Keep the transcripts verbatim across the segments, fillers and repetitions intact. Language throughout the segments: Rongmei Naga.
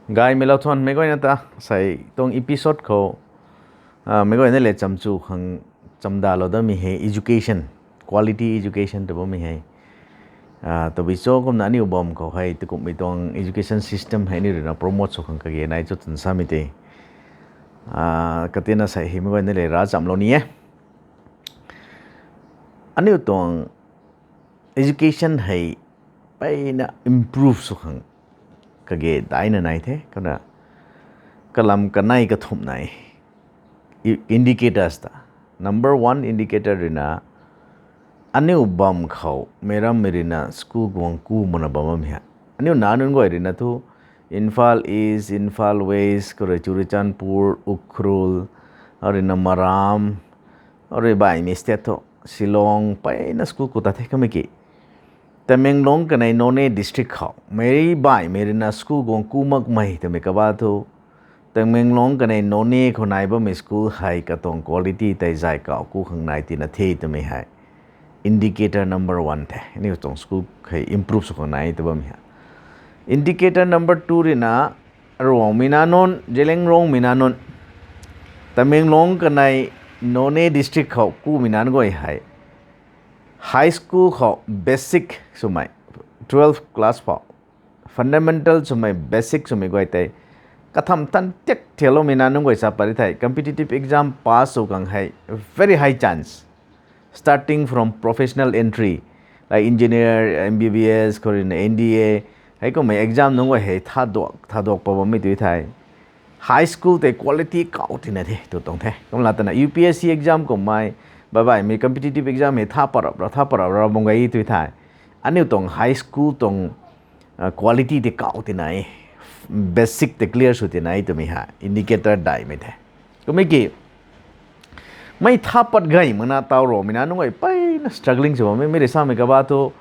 Gaymei lou thuan meic guayna ta, sei tuang episode khou, meic guayna le chamchu khang chamdalou damei hei education, quality education ta bammei hei. Tabui cho kumna aniu bam khou hei tukumhmei tuang education system hei aniu ruina promote sw khang kage nai cho twna samei tei. Katina sei hei meic guayna le ravchamlou ni e. Aniu tuang education hei peyna improve sw khang kage daina nai the, kumna kalam kanei kathumh nai. Indicators ta, number one indicator ruina aniu bam khou meicrammei ruina school guang ku mana bam bammei hei. Aniu nac nunc guay ruina thu Imphal East, Imphal West, khou rui Churachandpur, Ukhrul, khou ruina Maram, khou rui baihmei state thu Shillong peyna school ku ta the kamei ki. Tamenglong kanei Noney district khou meic baihmei ruina school guang ku makmei twmei kaba thu, Tamenglong kanei Noney khou nai bammei school hei katuang quality tei zay kauh ku khang nai tina the twmei hei indicator number one the. Aniu tuang school hei improve sw khang nai tw bammei hei. Indicator number two ruina Ruangmei nac nunc, Zeliangrongmei nac nunc, Tamenglong kanei Noney district khou kumei nac nunc guay hei high school khou basic swmei, twelve class phou fundamental swmei, basic swmei guay tei katham tan tiak thiakloumei nac nunc guay sa pat ri thei competitive exam pass sw khang hei very high chance, starting from professional entry, like engineer, M B B S, khou ruina N D A, hei kummei exam nunc guay hei thaduak thaduak pa bammei tu thei high school tei quality kauh tina the tw tuang the. Kumna tana U P S C exam kummei, baihmei competitive exam hei tha parap ra tha parap ra bam gay tu thei aniu tuang high school tuang quality tei kauh tina, basic tei clear sw tina twmei hei indicator daihmei the. Kummei ki mei tha pat gay makna taw Ruangmei nac nunc guay peyna struggling sw bammei mei rui samei kaba thu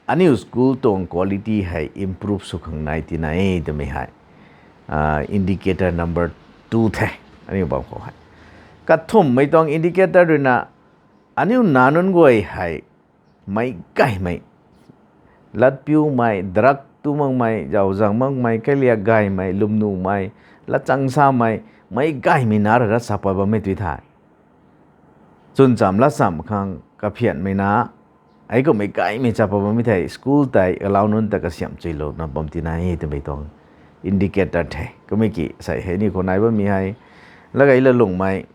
aniu school tuang quality hei improve sw khang nai tina twmei hei indicator number two the. Aniu bam khou hei kathumhmei tuang indicator ruina aniu nac nunc guay hei meic gaymei, latpiumei, drug tu makmei, zauzang makmei, kailiak gaymei, lwmnumei, latchang samei, meic gaymei nac rui rat sa pat bammei tu thei chwncham latcham khang kaphianmei nac, hei kummei gaymei cha pat bammei thei school tei alau nunc ta kasiamh chuilouna bam tina twmei tuang indicator the. Kummei ki sei hei aniu khou nai bammei hei lagei lalungmei,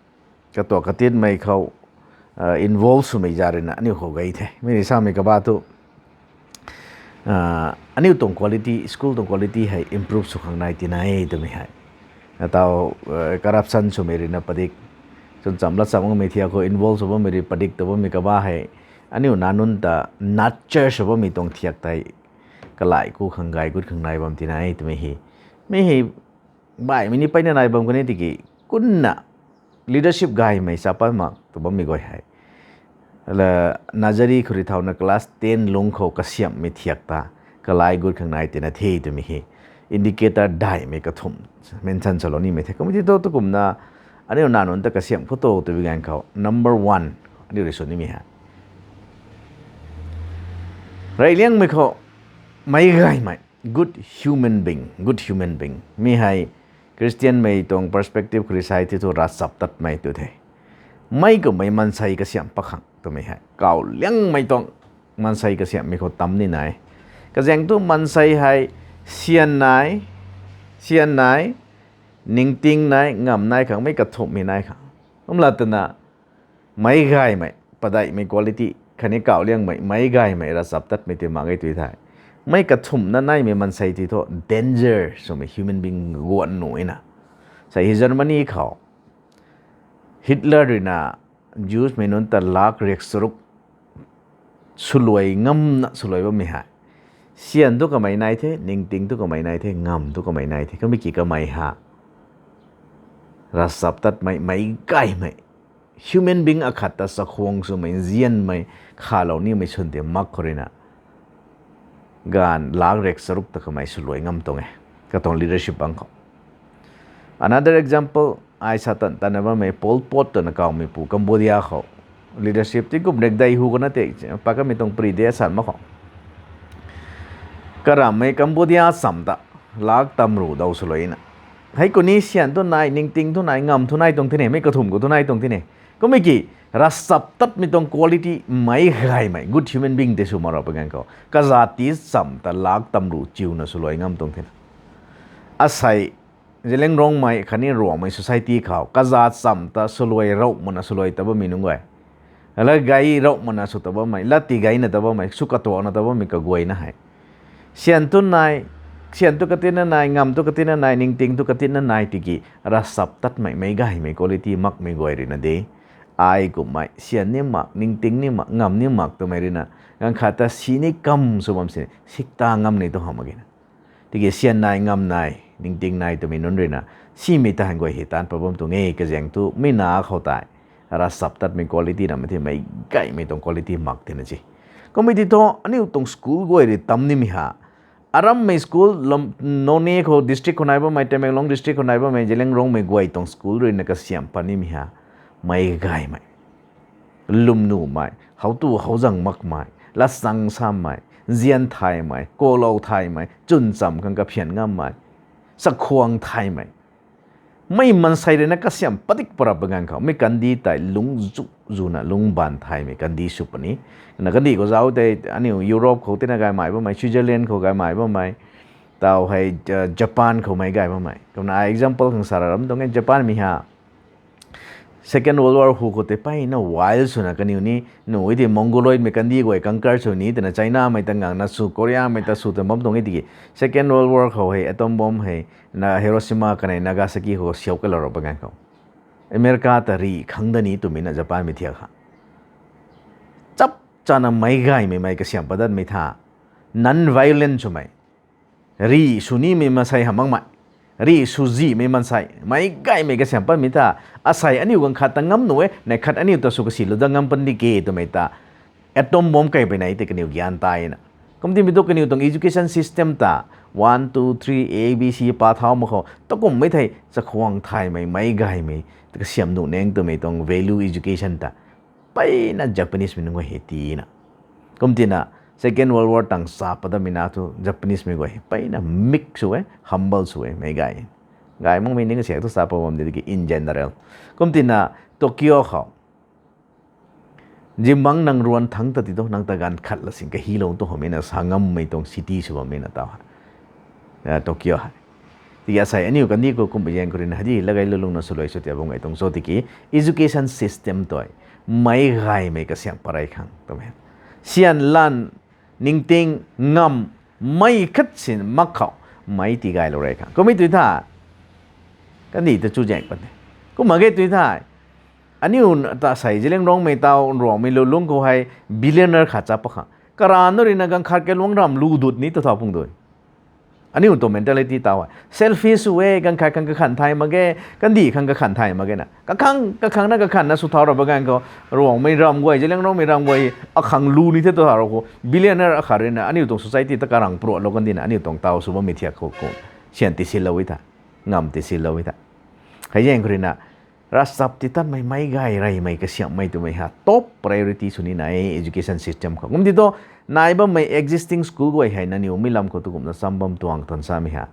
katuak katinmei khou involve swmei za ruina aniu khou gay the. Mei rui samei kaba thu aniu tuang quality, school tuang quality hei improve sw khang nai tina twmei hei. Taw corruption swmei ruina padik, chwncham latcham makmei thiak khou involve sw bammei rui padik tw bammei kaba hei aniu nac nunc ta nurture sw bammei tuang thiak tei kalai ku khang gay gut khang nai bam tina twmei hei. Mei hei baihmei ni peyna nai bam kan e tiki kumna leadership gaymei sa pat mak tw bammei guay hei nursery khou rui thauna class ten lungc khou kasiamhmei thiak ta kalai gut khang nai tina the twmei hei indicator daihmei kathumh mention salou nimei the. Kummei ti thu tukumna aniu nac nunc ta kasiamh khou tu twbi ganv khou number one aniu rui sw nimei hei reyliangmei khou meic gaymei, good human being, good human being. Mi hei Christianmei tuang perspective khou rui sa the thu ravchaptatmei tu the. Meic kummei maansei kasiamh pakhang twmei hei kauh liangmei tuang maansei kasiamhmei khou tam ni nai. Kazaeng thu maansei hei syan nai, syan nai, ningting nai, ngamv nai khang mei kathumhmei nai khang. Kumna twna meic gaymei, padeihmei quality khatni kauh liangmei, meic gaymei ravchaptatmei tei mak ge tu thei, mei kathumhna naimei maansei ti thu danger swmei human being guan nuh na. Sei hei Germany khou Hitler ruina Jewsmei nunc ta lak riak charuk swluai ngamna swluai bammei hei syan thu kamei nai the, ningting thu kamei nai the, ngamv thu kamei nai the. Kummei ki kamei hei ravchaptatmei, meic gaymei, human being akhat ta chakhwang swmei, nzianmei, khalou nimei swn tei mak khou ruina gaanv lak riak charuk ta kamei swluai ngam tuang e, katuang leadership bang khou. Another example, ai sa tan tanna bammei Pol Pot twna kawmeipu Cambodia khou leadership ti kum riakdei hu kana tei pat kamei tuang pary de san mak khou, karammei Cambodia cham ta Lak tamru daw swluaina. Hei kuni syan tu nai, ningting tu nai, ngam tu nai tuang tine, mei kathum khou tu nai tuang tine. Kummei ki, ravchaptatmei tuang quality meic gaymei, good human being tei sw mak rap ganv khou, kazat ti cham ta lak tamru chiuna swluai ngam tuang tine. Asei, Zeliangrongmei khatni Ruangmei society khou, kazat cham ta swluai rauh mana swluai ta bammei nunc guay. Lat gay rauh mana sw ta bammei, lat ti gayna ta bammei, sw katuakna ta bammei kaguayna hei. Syan tu nai, syan tu katina nai, ngam tu katina nai, ningting tu katina nai tiki, ravchaptatmei, meic gaymei quality makmei guay ruina de. Ai kummei, syan ni mak, ningting ni mak, ngam ni mak twmei ruina, ganv khat ta si ni kam sw bam si, sikta ngam ni tu hamh mak ge na. Tiki syan nai, ngam nai, ningting nai twmei nunc ruina, simei ta han guay hei taanc pat bam tuang e, kazaeng tu, mi na khou tei, ravchaptatmei quality na mei the, meic gaymei tuang quality mak tina se. Kummei ti thu, aniu tuang school guay rui tam nimei ha. Arammei school, Noney khou district khou nai bammei, Tamenglong district khou nai bammei, Zeliangrongmei guay tuang school ruina kasiamh pat nimei ha. Meic gaymei, lwmnumei, how tu how zang makmei, latchang samei, nzian thaymei, kalou thaymei, chwn cham khang kaphian ngammei, chakhwang thaymei, mei maansei ruina kasiamh padik parap ganv khou, mi kandih tei lungc zu, zuna lungc baan thaymei kandih sw puni. Na kandih khou zauc tei, aniu Europe khou tina gaymei bammei, Switzerland khou gaymei bammei, tau hei, Japan khou mei gay bammei. Kumna example khang sa ra ram tuang e, Japanmei ha Second World War hu khou tei mpeyna wild swna kaniw ni, nu e ti Mongoloidmei kandih guay conquer sw ni twna Chinamei ta ngangna sw, Koreamei ta sw twna bam tuang e tiki, Second World War khou hei atom bomb hei, na Hiroshima kanei Nagasaki khou siau kalou rap ganv khou, America ta rih khang dat ni twmei na Japanmei thiak ha. Chap chana meic gaymei mei kasiamh pat datmei tha, non-violent swmei, rih sw nimei maansei hamh makmei, rih sw zihmei maansei, meic gaymei kasiamh patmei tha, asei aniu ganv khat ta ngam nu e, neih khat aniu ta sw kasilou dat ngam pan di ke twmei ta, atom bomb kei pui nei tei kaniw gyan taina. Kumtimei tu kaniw tuang education system ta, one, two, three, A B C pa thau mak khou, takumhmei thei chakhwang thaymei, meic gaymei, kasiamh nuh neng twmei tuang value education ta, mpeyna Japanesemei nunc guay hei tina. Kumtina, Second World War tang sa pat datmei na thu Japanesemei guay hei mpeyna meek sw e, humble sw e, meic gay. Gay makmei ning kasiak thu sa pat bam de tiki in general. Kumtina, Tokyo khou, zimbangc nang ruan thangc ta ti tu, nang ta ganv khat la sin kahilou tu hamhmei na sa ngammei tuang city sw bammei na tau hei, Tokyo hei. Tiki asei aniu kandih khou kumhmei zaeng khou ruina hei di, lat gay lulungna swluai sw tia bam gay tuang cho tiki, education system tei, meic gaymei kasiamh pat rey khang twmei. Syan lan, ningting, ngam, mei khat sin mak khou, meic tii gaylou rey khang. Kummei tui tha, kandih ta chu zaeng pat e. Kumna ge tui tha, aniu ta sei Zeliangrongmei tau Ruangmei lulung khou hei billionaire khat chap pat khang, karana ruina ganv khat kaluang ram lu dut ni tu thau pung dui. Aniu tuang mentality tau hei selfish sw e, ganv khat khang kakhan thay mak ge, kandih khang kakhan thay mak ge na. Kakhang, kakhangna kakhanna sw thau rap ganv khou, Ruangmei ram guay, Zeliangrongmei ram guay, akhang lu ni the tu thau rap khou, billionaire akhat ruina aniu tuang society ta karang pruatlou kandihna, aniu tuang tau sw bammei thiak khou khou, syan tisilou e tha, ngam tisilou e tha. Hei zaeng khou ruina, ravchap ti tatmei, meic gay reymei, kasiamhmei twmei ha top priority sw nina e education system khou. Kumti tu, nai bammei existing school guay hei nangniw mi lam khou tu kumna cham bam tuang twan samei ha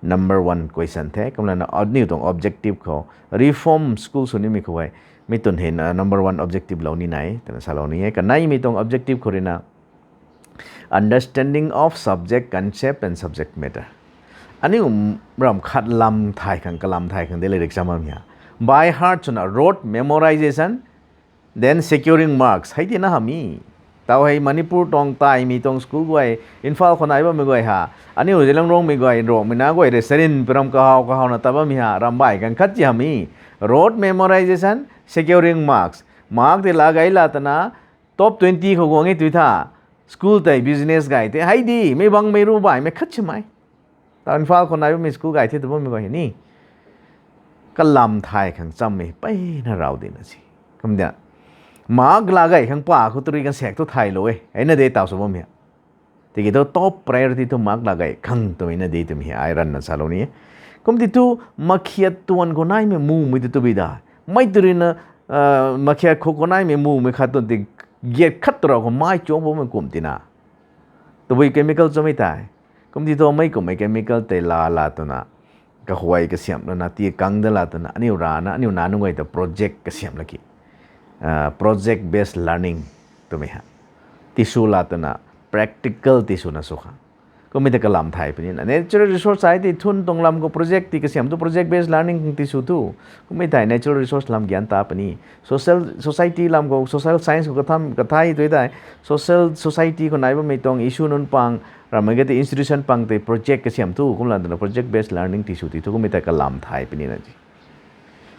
number one question the. Kumlana aniu tuang objective khou, reform school sw nimei khou hei, mi twn hei na number one objective lou nina e twna salou ni e. Kaneimei tuang objective khou ruina, understanding of subject concept and subject matter. Aniu ram khat lam thay khang, kalam thay khang de latrik cham bam ha. By heart swna rote memorization, then securing marks. Hei tina hamh e. Tau hei Manipur tuang taimei tuang school guay, Imphal khou nai bammei guay ha, aniu Zeliangrongmei guay, Ruangmei na guay rui sarin pi ram kahaw kahawna ta bammei ha, ram bai ganv khat ti hamh e. Rote memorization, securing marks. Mark tei la gay la twna, top twenty khou guang e tui tha, school tei business gay the, hei di, mei bangmei ru baihmei khat simei. Tau Imphal khou nai bammei school gay the tu bammei guay hei ni, kalam thay khang chammei mpeyna raw dina si. Kumtina, mark la gay khang pa khou tu rui ganv saek thu thaylou e, hei na de tau sw bammei ha. Tiki thu top priority thu mark la gay khang twmei na de twmei hei ai ranvna salou ni e. Kumti thu, makhiat tuan khou naimei mumei tu tu bi da, mei tu ruina, makhiat khou khou naimei mumei khat tuan ti, giat khat tu rau khou mai chuang bammei kum tina, tabui chemical chamei tei, Kumti thu mei kummei chemical tei la la twna, kahuay kasiamh lana, tii kang da la twna, aniu rana, aniu nac nunc guay ta project kasiamh laki, project based learning twmei ha tisw la twna, practical tiswna sw khang. Kummei ta kalam thay puni na. Natural resource ai ti thun tuang lam khou project tii kasiamh thu project based learning khang tisw thu. Kummei thei natural resource lam gyan ta puni. Social, society lam khou, social science khou katham, kathai tui thei, social society khou nai bammei tuang issue nunc pang, ramei kati institution pang tei project kasiamh thu, kumla twna project based learning tisw ti thu, kummei ta kalam thay puni na ji.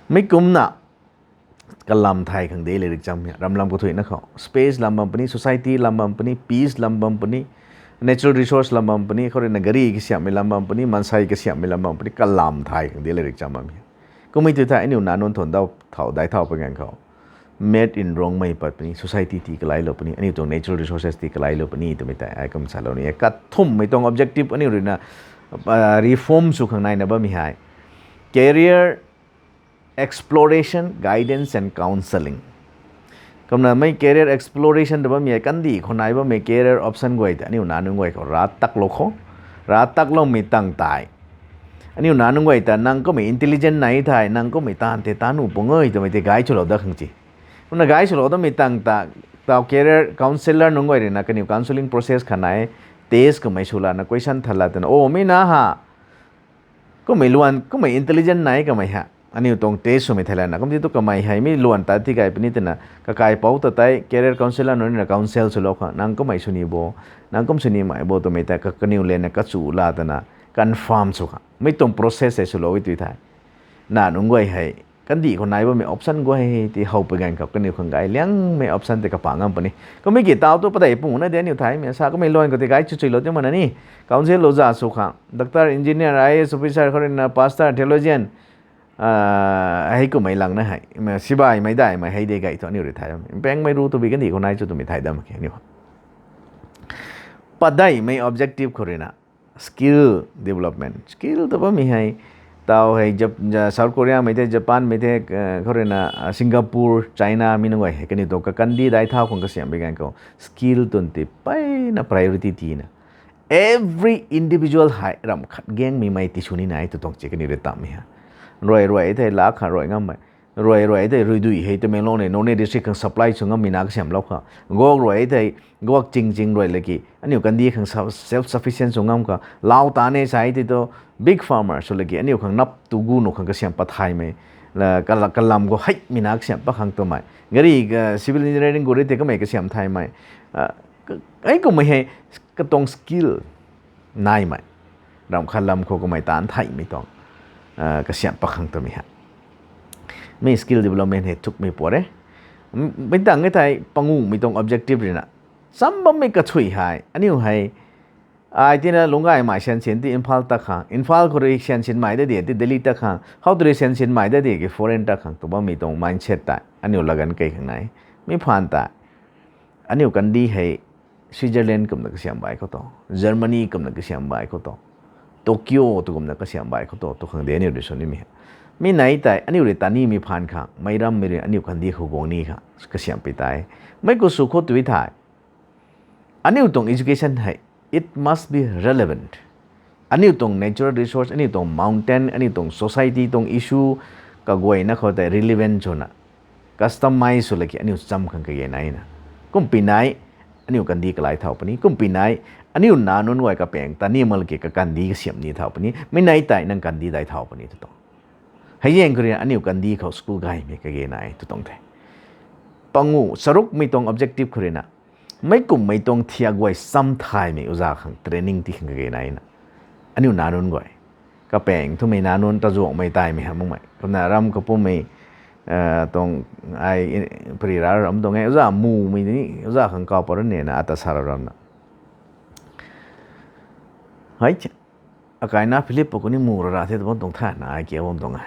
Mei kumna, kalam thay khang de leirik cham hei, ram lam khou thuina khou. Space lam bam puni, society lam bam puni, peace lam bam puni, natural resource lam bam puni, khou ruina gari kasiamhmei lam bam puni, maansei kasiamhmei lam bam puni, kalam thay khang de leirik cham bam hei. Kummei tu thei, aniu nac nunc thuan dau thau, dai thau pui ganv khou, made in Rongmei pat puni, society tii kalailou puni, aniu tuang natural resources tii kalailou puni twmei tei ai kum salou ni e. Kathumhmei tuang objective aniu ruina reform sw khang naina bammei hei, career exploration, guidance and counselling. Kumna mei career exploration ta bammei hei, kandih khou nai bammei career option guay ta aniu nac nunc guay khou rav taklou khou, rav takloumei tang tei, aniu nac nunc guay ta nang kummei intelligent nai thei, nang kummei taanv tei taanv nuh pung e twmei tei guide swlou dat khang ci. Kumna guide swlou datmei tang ta, tau career counsellor nunc guay ruina kaniw counselling process kha nai, test kummei sw lana, question tha la twna, o mi na ha, kummei luan, kummei intelligent nai kamei ha, aniu tuang test swmei thei lana, kumti tu kamei hei mi luan ta ti gay puni twna, kakaipouc ta tei career counsellor nunc ruina counsel swlou khang, nang kummei sw ni bo, nang kum sw ni mei bo twmei ta ka, kaniw lana kachu la twna, confirm sw khang. Mi tuang process hei swlou e tui thei, nac nunc guay hei, kandih khou nai bammei option guay ti how pui ganv khou kaniw khang gay liangmei option tei kapa ngam puni. Kummei ki tau tu padeih pungna de aniu thaymei sa kummei luan khou tei gay chuchuilou ti mana ni. Counsel lou za sw khang, doctor, engineer, I A S officer, khou ruina pastor, theologian, hei kummei langna hei, sibaimei daihmei hei de gay thu aniu rui thay bammei. Mpangmei ru tu bi kandih khou nai chu twmei thay dam khe aniu. Padeihmei objective khou ruina, skill development. Skill ta bammei hei, tau hei Jap-, ja-, South Korea mei the, Japan mei the, khou ruina, Singapore, China mi nunc guay hei, kaniw tuang kakandih dai thau khang kasiamh bi ganv khou, skill tun ti peyna priority tina. Every individual hei ramh khat gaengmei mei tisw ni nai tw tuang ci kaniw rui tammei hei. Ruai ruai thei lak kha ruai ngammei. Ruai ruai thei ruidui hei twmei lou ne, Noney district khang supply sw ngammei na kasiamhlou kha. Guak ruai thei, guak ching ching ruai laki, aniu kandih khang self, self sufficient sw ngam kha. Lau ta ne sai ti tu, big farmer sw laki, aniu khang nap tu gu nuh khang kasiamh pathaymei. Kalam khou heimei na kasiamh pat khang twmei. Gari, civil engineering gu rui tei kamei kasiamh thaymei. Hei kummei hei, katuang skill naimei. Ramh khat lam khou kamei taanv theimei tuang, kasiamh pat khang twmei hei. Mi skill development hei thukmei pua e. Mi tang e thei panguhmei tuang objective ruina, cham bammei kathui hei aniu hei, ai tina lungc gaymei siansin ti Imphal ta khang, Imphal khou rui siansinmei da di ti Delhi ta khang, how tu rui siansinmei da di ki foreign ta khang tw bammei tuang mindset tei aniu laganv kei khang nai. Mi phaan tei, aniu kandih hei Switzerland kumna kasiamh bai khou tu, Germany kumna kasiamh bai khou tu, Tokyo tu kumna kasiamh bai khou tu, tu khang de aniu rui sw nimei. Mi nei tei aniu rui ta nimei phaan khang, meic rammei rui aniu kandih khou guang ni khang kasiamh pi tei, mei khou sw khou tui thei, aniu tuang education hei, it must be relevant. Aniu tuang natural resource, aniu tuang mountain, aniu tuang society tuang issue kaguayna khou tei relevant swna, customize sw laki aniu cham khang kage naina. Kumpui nai, aniu kandih kalai thau puni. Kumpui nai, aniu nac nunc guay kapaeng ta ni mal ki kakandih kasiamh ni thau puni. Mi nei tei nang kandih dai thau puni tu tuang. Hei zaeng khou rui aniu kandih khou school gaymei kage nai tu tuang the. Panguh charukmei tuang objective khou ruina, meic kummei tuang thiak guay cham thaymei uza khang training ti khang kage naina. Aniu nac nunc guay, kapaeng thumei nac nunc tazuanghmei taimei ha makmei kumna ram kapumei tuang, ai, pari ra ram tuang e, uza mumei ni uza khang kaw pat ru nena ata sa ra ramna. Hei, akaina Philip pa kuni mu ra ra the tu bam tuang thana ai kia bam tuang e.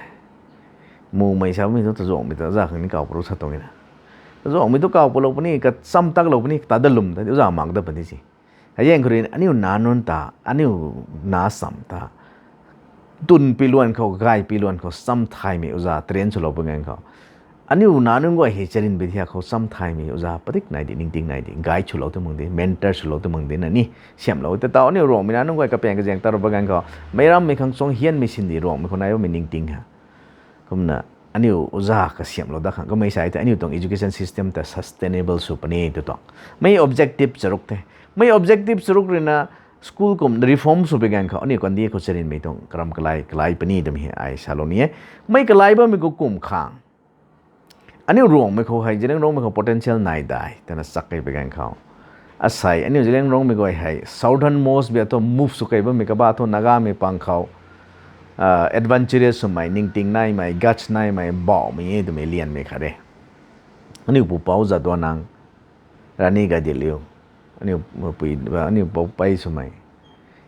Mumei samei tu tazuanghmei ta uza khang ni kaw pat ru sa tuang e na. Tazuanghmei tu kaw patlou puni, kacham taklou puni, ta dalum ta uza mak dat puni si. Hei zaeng khou rui aniu nac nunc ta, aniu nac cham ta, twn pi luan khou, gay pi luan khou cham thaymei uza train swlou pui ganv khou, Aniu nac nunc guay hei charynmei thiak khou cham thaymei oja padik nai di, ningting nai di, guide swlou tw mang di, mentor swlou tw mang di na ni, siamlou ta tau aniu Ruangmei nac nunc guay kapaeng kazaeng ta ru ba ganv khou, meic rammei khang chuang hianmei sin di Ruangmei khou nai bammei ningting ha. Kumna aniu oja kasiamhlou dat khang kummei sa tei aniu tuang education system ta sustainable sw puni tw tuang. Mei objective charuk the. Mei objective charuk ruina school kum reform sw pi ganv khou aniu kandih khou charynmei tuang karam kalai kalai puni twmei hei ai salou ni e. Mei kalai bammei khou kum khang aniu Ruangmei khou hei Zeliangrongmei khou potential nai dai twna chak kei pi ganv khou, asei aniu Zeliangrongmei guay hei southernmost bia thu move sw kei bammei kaba thu Nagamei pang khou adventurous swmei, ningting naimei, guts naimei, bauhmei e twmei lianmei khat re. Aniu pupouc Jadonang, Rani Gaidinliu, aniu poupei swmei,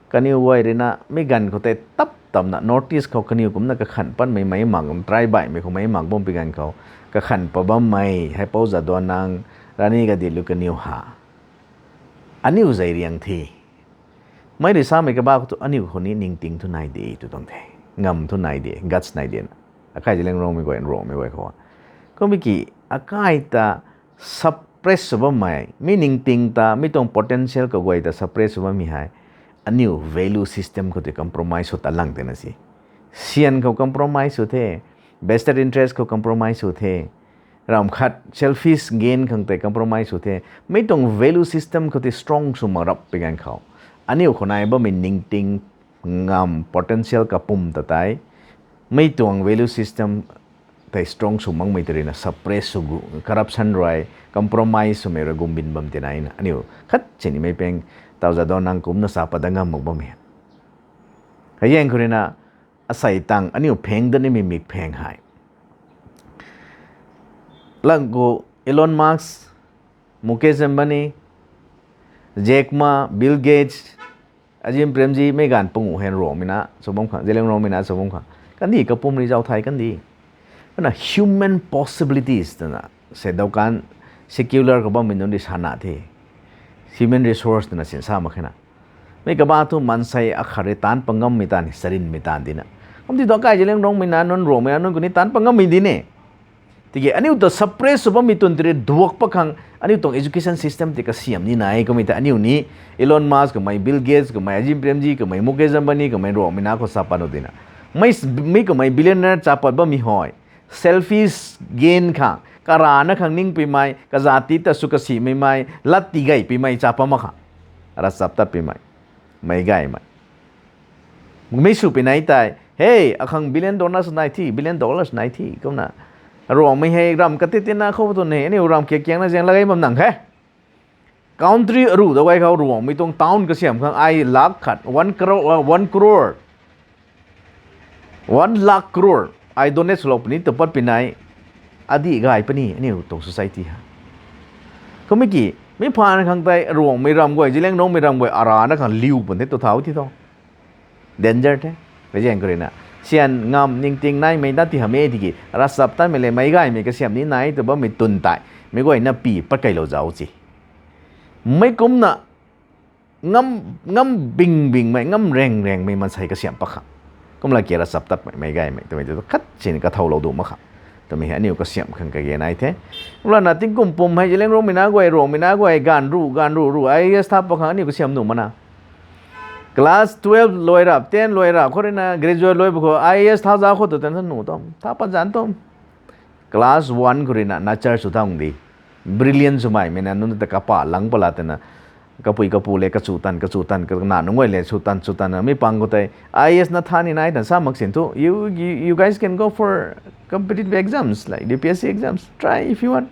kaniw guay ruina mi ganv khou tei tap tamna North East khou kaniw kumcna kakhan patmei meic mak, tribe baihmei khou meic mak bam pi ganv khou kakhan pat bammei hei Pou Jadonang, Rani Gaidinliu kaniw ha. Aniu zei riang the. Mei rui samei kaba khou thu aniu khou ni ningting thu nai de tw tuang the. Ngam thu nai de, guts nai de. Akai Zeliangrongmei guay, Ruangmei guay khou. Kummei ki, akai ta suppress sw bammei, mi ningting ta, mi tuang potential kaguay ta suppress sw bammei hei, aniu value system khou tei compromise sw ta lang tena si. Sian khou compromise sw the, vested interest khou compromise sw the, ram khat selfish gain khang tei compromise sw the, mi tuang value system khou tei strong sw mak rap pi ganv khou, aniu khou nai bammei ningting, ngam, potential kapwm ta tei, mi tuang value system tei strong sw makmei tei ruina suppress sw gu, corruption rui, compromise swmei rui gumbin bam tina na aniu khat sinimei peng, Tau Jadonang kumcna sa pat dat ngam mak bammei. Kayang khou ruina, asei tang aniu pheng dat nimei mik pheng hei, lang khou Elon Musk, Mukesh Ambani, Jack Ma, Bill Gates, Azim Premji, mei ganv panguh hei Ruangmei nac sw bam khang, Zeliangrongmei nac sw bam khang, kandih kapwm rui zauc thay kandih. Kumna human possibilities twna se dau kan, secular khou bammei nunc di sana the, human resource twna sinsa mak khe na. Mei kaba thu maansei akhat rui taanc pat ngammei taanv, charynmei taanv dina. Kum ti thu akai Zeliangrongmei nac nunc, Ruangmei nac nunc khou ni taanc pat ngammei di ne. Tiki aniu ta suppress sw bammei twn tei rui duak pat khang aniu tuang education system tei kasiam ni nai kummei ta aniu ni Elon Musk kamei, Bill Gates kamei, Azim Premji kamei, Mukesh Ambani kamei Ruangmei nac khou sa pat nu dina. Mei, mi kamei billionaire cha pat bammei hei selfish gain khang, karana khang ningpuimei, kazat ti ta sw kasimei mei, lat tigay puimei cha pat mak khang, ravchaptat puimei, meic gaymei, mi sw pi nai tei, he, akhang billion dollars nai thi, billion dollars nai thi kumna, Ruangmei hei ram kati tina khou tu ne, aniu ram kiak kiangna zaeng lagay bam nang khe. Country aruh dau gay khou Ruangmei tuang town kasiam khang ai lakh khat, one crore, one crore, one lakh crore ai donate swlou puni tu pat pi nai, adih gay puni aniu tuang society ha. Kummei ki, mi phaan khang tei Ruangmei ram guay, Zeliangrongmei ram guay arana khang liu pun the tu thau ti tho. Danger the. Kazaeng khou ruina, sian ngam ningting naimei dat ti hamh e tiki ravchaptatmei le meic gaymei kasiam ni nai tw bammei twn tei, meic guayna pi pat keylou zauc ci. Mei kumna ngam, ngam bing bingmei, ngam reng rengmei maansei kasiam pat khang, kumla ki ravchaptatmei, meic gaymei twmei tu khat sini kathoulou du mak khang, twmei hei aniu kasiam khang kage nai the. Kumlana tingkum pum hei Zeliangrongmei nac guay, Ruangmei nac guay ganv ruh, ganv ruh ruh I A S tha pat khang aniu kasiam nuh mana. Class twelve luai rap, ten luai rap khou ruina graduate luai bu khou I A S tha zauc khou tu tan sa nuh tum, tha pat zanc tum. Class one khou ruina nurture sw thang di, brilliant swmei mei na nunc ta kapa lang pala tana, kapui kapu le kachu tan, kachu tan, kana nunc guay le chu tan, chu tan, mi pang khou tei I A S na tha ni nai tan sa mak sin thu, you, you, you guys can go for competitive exams like U P S C exams, try if you want.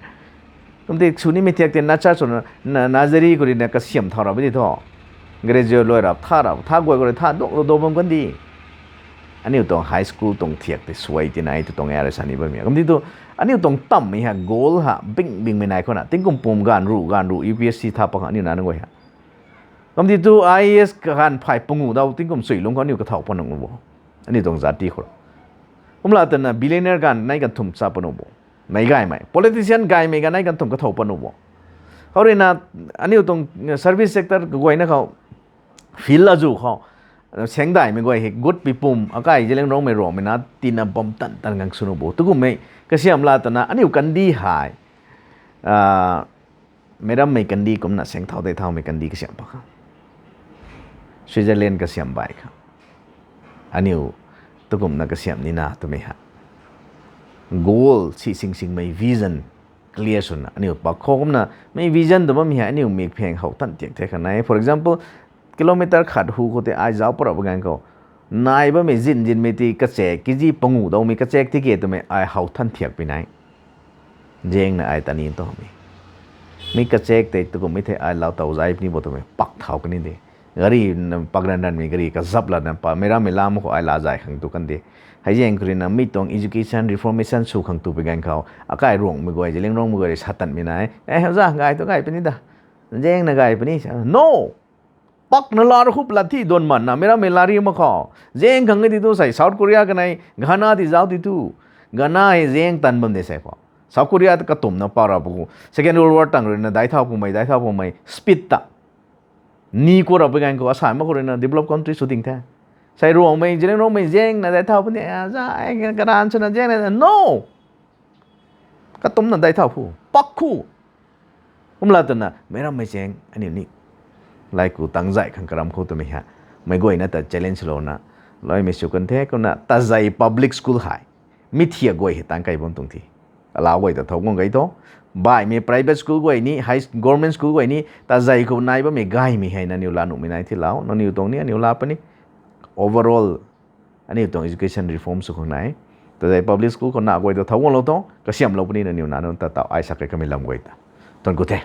Kum ti sw nimei thiak tei nurture swna, nursery khou ruina kasiam thau rap di thu, graduate luai rap, tha rap, tha guay khou rui tha duak du bam kan di. Aniu tuang high school tuang thiak tei suai tina tu tuang e rui sa ni bammei. Kum ti tu, aniu tuang tammei ha, goal ha bing bingmei nai khou na, tingkum pum ganv ruh, ganv ruh U P S C tha pat khang aniu nac nunc guay ha. Kum ti tu I A S kaganv phay panguh dau tingkum sui lungc khou aniu kathau pat nung bo. Aniu tuang zat ti khou, kumla tana billionaire ganv nai ganv thumh cha pat nu bo. Meic gaymei politician gaymei ganv nai ganv thumh kathau pat nu bo. Khou ruina, aniu tuang service sector kaguayna khou, field azu khou, Saengdaihmei guay hei gut pipum akai Zeliangrongmei Ruangmei na tina bam tan tan gang swnu bo tukummei kasiamh la twna aniu kandih hei meic rammei kandih kumna saeng thau tei thaumei kandih kasiamh pa khang, Switzerland kasiamh bai khang, aniu tukumna kasiamh nina twmei ha goal si sing singmei vision clear swna aniu pak khou kumna mei vision tw bammei hei aniu mik pheng how tan tiak the kha nai. For example, kilometer khat hu khou tei ai zauc parap ganv khou nai bammei zin zinmei ti kachek kizi pangu daumei kachek tike twmei ai how than thiak pi nai. Zaengna ai tani twmei mi kachek tei tukummei thei ai lau tow zai puni bo twmei pak thau kani de. Gari pak ran ranmei gari kazap lana pa meic rammei lam khou ai la zai khang tu kan de. Hei zaeng khou ruina mi tuang education reformation sw khang tu pi ganv khou akai Ruangmei guay Zeliangrongmei guay rui sa tanmei nai e, heuza gay tu gay puni da, zaengna gay puni no. Pakna la ra khup lat thi duan manna meic rammei la ri mak khou zaeng khang e ti tu sei South Korea kanei Ghana ti zauc ti tu, Ghana hei zaeng tan bam de sei khou South Korea ta katumna pa ra pa khou Second World War tang ruina dai thau pumei dai thau pumei speed ta ni khou ra pi ganv khou asai mak khou ruina developed country sw ding the. Sei Ruangmei Zeliangrongmei zaengna dai thau puni za karan swna zaengna no. Katumna dai thau khu pak khu. Kumla twna meic rammei zaeng aniu ni laiku tang zai khang karam khou twmei ha meic guayna ta challenge louna loimei sw kan the. Kumna Tazei public school hei mi thiak guay hei tang kai bam tuang thi, alau guay ta thou guang gay tho. Baihmei private school guay ni, high government school guay ni Tazei khou nai bammei gaymei hei nangniw la nuhmei nai thi lau, nangniw tuang ni aniu la puni. Overall aniu tuang education reform sw khang nai. Tazei public school khou na guay ta thou guanglou tho, kasiamhlou puni nangniw na nunc ta taw ai sa kei kamei lam guay ta. Tuan ku the.